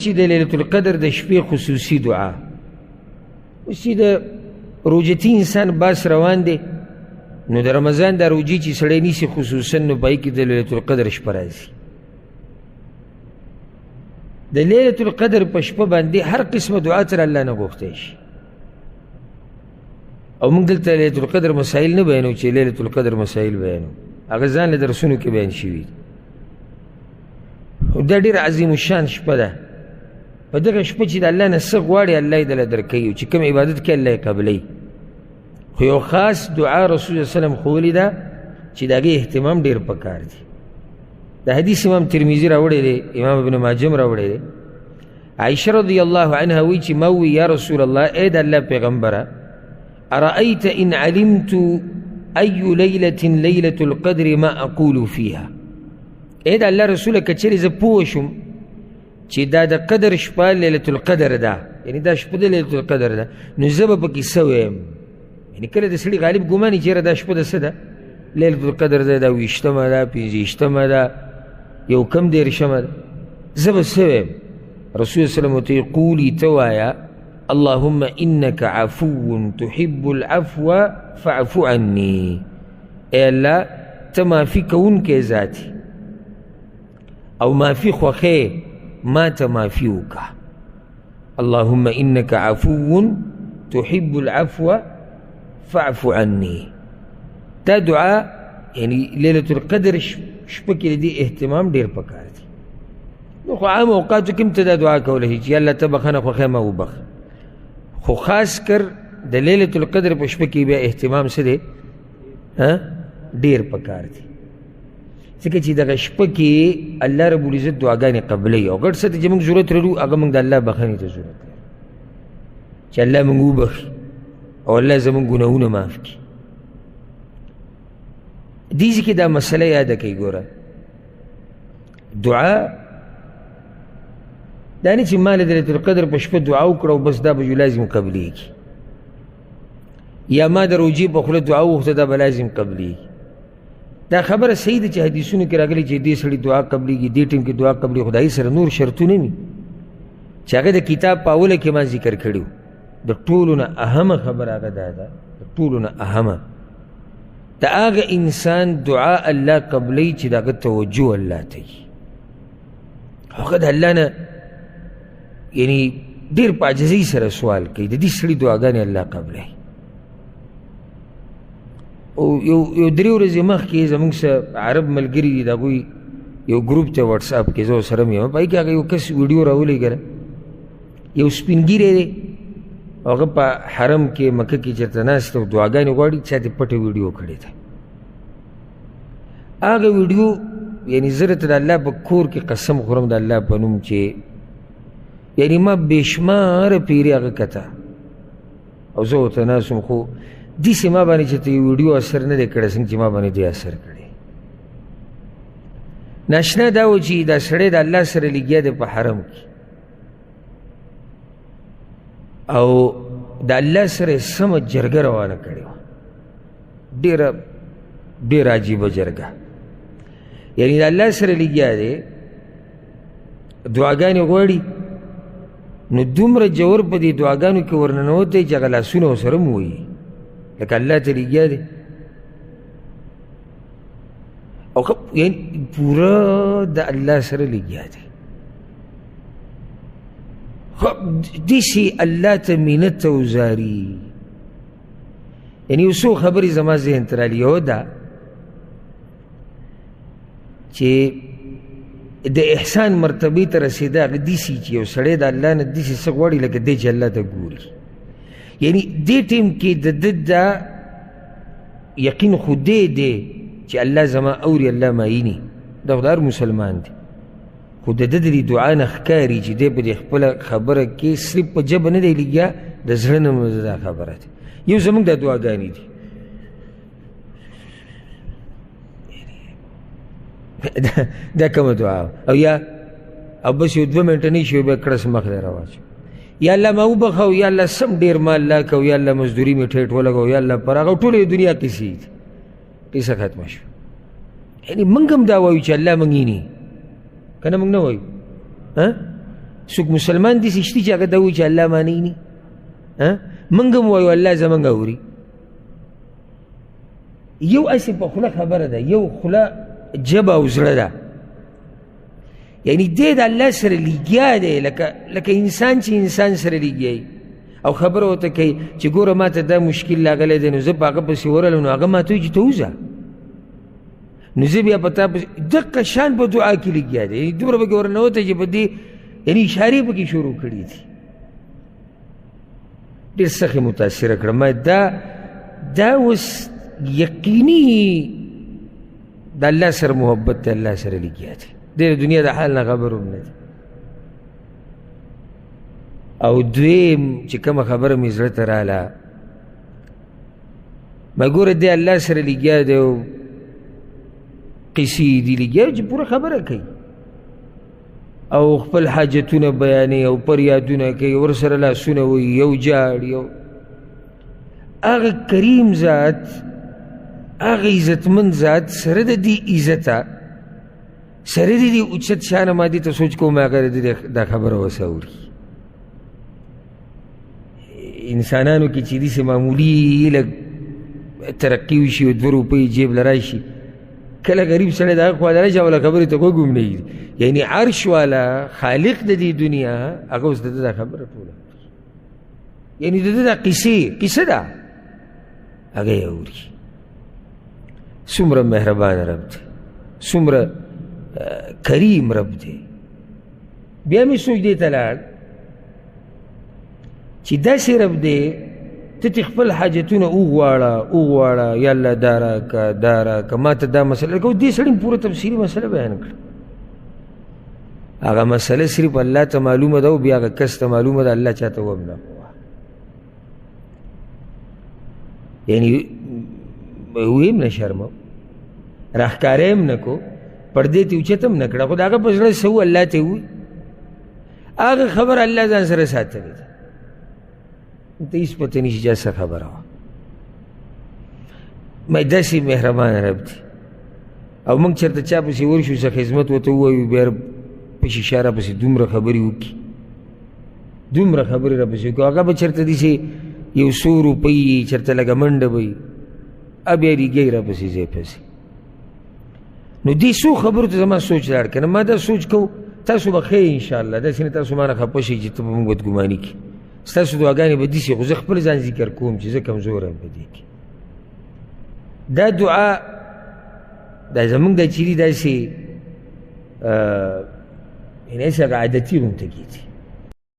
چې د لیلة القدر د شپې خصوصي دعا. اوس چې د روژتي انسان باس روان دی، نو د رمضان دا روژې چې سړی نیسي خصوصا، نو په هغې کې د لیلة القدر شپه راځي. د لیلة القدر په شپه باندې هر قسمه دعا تر الله نه غوښتی شي. او موږ دلته لیلة القدر مسایل نه بیانو، چې لیلة القدر مسایل بیانو هغه ځان له درسونو کې بیان شوي دي. دا ډېره عظیم الشان شپه ده. په دغه شپه چې د الله نه څه غواړي الله یې دله درکوي، او چې کوم عبادت کوي الله یې قبلوي. خو یو خاص دعا رسول الله وسلم ښوولې ده چې د هغې اهتمام ډېر پکار دی. د حدیث امام ترمذي راوړی دی، امام ابن ماجه هم راوړی دی. عایشه رضی الله عنها وایي چې ما وویل یا رسول الله، ای د الله پیغمبره، ارأیت ان علمت ای لیلة لیلة القدر ما اقول فیها. ای د الله رسوله، که چېرې زه پوه شم چې دا د قدر شپه لیلة القدر ده، یعنې دا شپه د لیلة القدر ده، نو زه به پکې څه ویم؟ یعنې کله د سړي غالب ګمان وي چې یاره دا شپه د څه ده، لیلة القدر ده، دا ویشتمه ده، پنځه ده، یو کم دېرشمه ده، زه به څه ویم؟ رسول الله وسلم ورته قولي، ته وایه اللهم انك عفو تحب العفو فاعف عني. ای الله، ته معافي کوونکی ذات او معافي خوښې، ما ته معافي وکړه. اللهم انك عفو تحب العفو فاعف عني. دا دعا یعنی لیلة القدر شپه کې د دې اهتمام ډېر پکار دی. نو خو عام اوقاتو کې هم ته دا دعا کولی شي چې الله ته بخښنه خوښی ما وبخښه، خو خاص کر د لیلة القدر په شپه کې بیا اهتمام څه دی؟ ډېر پکار دی، ځکه چې دغه شپه کې الله رب العزت دعاګانې قبلوي، او غټ څه ته چې موږ ضرورت لرو هغه موږ د الله بخښنې ته ضرورت لرو، چې الله موږ وبخښي او الله زموږ ګناهونه معاف کړي. دې ځای کې دا مسله یاده کړئ، ګوره دعا دا نه چې ما له لیلة القدر په شپه دعا وکړه او بس دا به لازم قبلېږي، یا ما د روژې په خوله دعا وغوښته دا به لازم قبلېږي. دا خبره صحیح ده چې حدیثونو کې راغلي چې دې سړي دعا قبلېږي، دې ټیم کې دعا قبلېږي، خو د هغې سره نور شرطونه وي چې هغه د کتاب په اوله کې ما ذکر کړي وو. د ټولو نه اهمه خبره هغه دا ده، د ټولو نه اهمه د هغه انسان دعا الله قبلوي چې د هغه توجه الله ته وي، هغه د الله نه یعنی ډېر په عاجزۍ سره سوال کوي، د دې سړي دعاګانې الله قبلوي. او یو درې ورځې مخکې زموږ سره عرب ملګري دي، د هغوی یو ګروپ ته واټساپ کې زه ورسره یم، په هغې کې هغه یو کس ویډیو راولېږله. یو سپین ږیری دی، هغه په حرم کې مکه کې چېرته ناست او دعاګانې غواړي، چا ترې پټه ویډیو کړې ده. هغه ویډیو یعنی زه درته د الله په کور کې قسم خورم د الله په نوم چې یعنی ما بېشماره پیرې هغه کته او زه ورته ناست وم، خو داسې ما باندې چې ته یو ویډیو اثر نه دی کړی څنګه چې ما باندې دې اثر کړی. ناشنا دا و چې دا سړی د الله سره لګیا دی په حرم کې، او د الله سره یې سمه جرګه روانه کړې وه، ډېره ډېره عجیبه جرګه. یعنی د الله سره لګیا دی، دعاګانې غواړي، نو دومره جوور په دې دعاګانو کې ورننوتی چې هغه لاسونه ورسره هم ووهي، لکه الله ته لګیا دی، او یعنی پوره د الله سره لګیا دی. داسې الله ته مینت او زاري. یعنی یو څو خبرې زما ذهن ته راغلي. یو دا چې د احسان مرتبې ته رسېده هغه داسې چې یو سړی د الله نه داسې څه غواړي لکه دی چې الله ته ګوري. یعنی دې ټیم کې د ده دا یقین خو دی دی چې الله زما اوري، الله ما ویني، دا خو د هر مسلمان دی، خو د ده د دې دعا نه ښکاري چې دی په دې خپله خبره کې صرف په ژبه نه دی لګیا، د زړه نه دا خبره ده. یو زموږ دا دعاګانې دي، دا کومه دعا او یا او بس یو دوه منټه نه شي بیا کړس مخ دی راواچو، یا الله ما وبخښه، او یا الله سم ډېر مال راکړه، او یا الله مزدوري مې ټیټ ولګوه، یا الله پراغه، ټولې دنیا قصې دي. قصه ختمه شوه. یعنی موږ هم دا وایو چې الله موږ ویني، که نه موږ نه وایو؟ څوک مسلمان داسې شته چې هغه دا وایي چې الله ما نه ویني؟ موږ هم وایو الله زموږ اوري. یو هسې په خوله خبره ده، یو خوله ژبه او زړه ده، یعنی دی د الله سره لګیا دی، لکه انسان چې انسان سره لګیا او خبره ورته کوي چې ګوره ما ته دا مشکل راغلی دی، نو زه په هغه پسې ورغلم، نو هغه ما ته وایي چې ته وځه، نو زه بیا په تا پسې دقه شان په دعا کې لګیا دی. یعنی دومره پکې ورنوتی چې په دې یعنی اشارې پکې شروع کړي دي. ډېر سخت یې متاثره کړم. ما دا اوس یقیني د الله سره محبت دی، الله سره لګیا دی، دی د دنیا د حال نه خبر هم نه دی. او دویم چې کومه خبره مې زړه ته راله، ما ګوره دی الله سره لګیا دی او قصې دي لګیا چې پوره خبره کوي او خپل حاجتونه بیانوي او فریادونه کوي، ورسره لاسونه وهي، یو جاړي، یو هغه کریم ذات، هغه عزتمند ذات سره د دې عزته، سره د دې اوچت شانه ما دې ته سوچ کوم، هغه د دې دا خبره وسه اوري. انسانانو کې چې داسې معمولي لږ ترقي وشي او 2 روپۍ جیب له راشي، کله غریب سړی د هغه خوا له راشي او له خبرې ته غوږ هم نه ږدي. یعنی عرش والا خالق د دې دنیا هغه اوس د ده دا خبره ټوله، یعنی د ده دا قصه ده، هغه یې اوري. څومره مهربان رب دی، څومره کریم رب دی. بیا مې سوچ دې ته لاړ چې داسې رب دی ته چې خپل حاجتونه وغواړه وغواړه، یا الله دا راکړه دا راکړه، ما ته دا مسله راکړه. دې سړي پوره تفصیلي مسله بیان کړه. هغه مسله صرف الله ته معلومه ده او بیا هغه کس ته معلومه ده، الله چاته وهم نه کوه. یعنی ویم نه شرمو، راښکاره یې هم نه کو، پردې ته اوچت هم نه کړه، خو د هغه په زړه څه وو الله ته ووایي، هغه خبره الله ځان سره ساتلې ده، ته هېڅ پته نشي چې څه خبره وه. ما داسې مهربان رب دی. او موږ چېرته چا پسې ورشو څه خدمت ورته ووایو، بیا په شیشه راپسې دومره خبرې وکړي، دومره خبرې راپسې وکړي، هغه به چېرته داسې یو څو روپۍ چېرته لږه منډه به وي، بیا ریږی راپسې ځای پسې. نو دې څو خبرو ته زما سوچ لاړ که نه، ما دا سوچ کوو تاسو به ښه یئ انشاءالله، داسې نه تاسو ما نه خفه شئ چې ته به موږ بدګماني کړي، ستاسو دعاګانې به داسې، خو زه خپل ځان ذکر کوم چې زه کمزوری یم په دې کې. دا دعا دا زموږ دا چې دي داسې یعنې هسې هغه عادتي غونته کېږي.